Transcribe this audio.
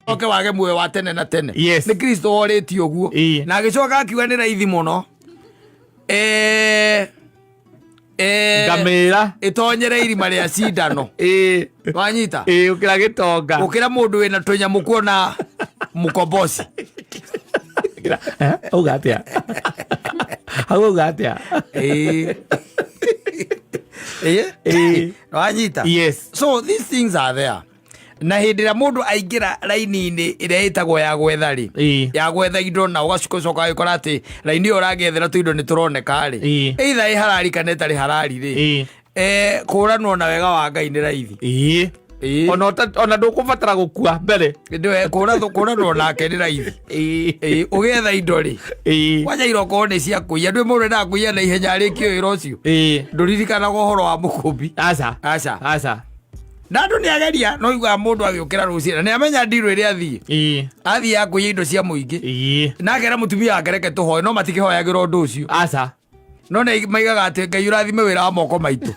Oke wage muoyo wa tene na tene. Yes. Nĩ Kristo worĩtie ũguo. Na agĩcoka akiuga nĩ raithi mũno. Ngamĩra Ĩtonyere irima rĩa cindano. Wanyita? Ĩĩ, ũkĩra gĩtonga. Gũkĩra mũndũ wĩna tũnyamũ kuona mũkomboci. Eh, auga atĩa hau, auga atĩa? Ĩĩ. Ĩĩ. Wanyita? Yes. So these things are there, na hĩndĩ ĩrĩa mũndũ aingĩra raini-inĩ ĩrĩa ĩtagwo ya gwetha rĩ, ya gwetha indo, na ũgacoka ũgĩkora atĩ raini ĩyo ũragĩethera tũindo nĩ tũroneka rĩ, either ĩ harari kana ĩtarĩ harari rĩ, kũranwo na wega wa Ngai nĩ raithi. Ona ndũkũbatara gũkua mbere. Kũranwo nake nĩ raithi. Ĩĩ, ũgĩetha indo rĩ, kwanja irokorwo nĩ cia kũiya, ndwĩ mũndũ endaga kũiya na ihenya arĩkie wĩra ũcio. Ndũririkanaga ũhoro wa mũkũmbi. Aca. Aca. Aca. Na andũ nĩ ageria, no iguaga mũndũ agĩũkĩra rũcinĩ na nĩ amenya ndirũ ĩrĩa athiĩ, athiĩ akũiya indo cia mũingĩ, na akera mũtumia wake, "Reke tũhoe," no matikĩhoyagĩra ũndũ ũcio. Aca. No nĩ maigaga atĩ, "Ngai ũrathime wĩra wa moko maitũ."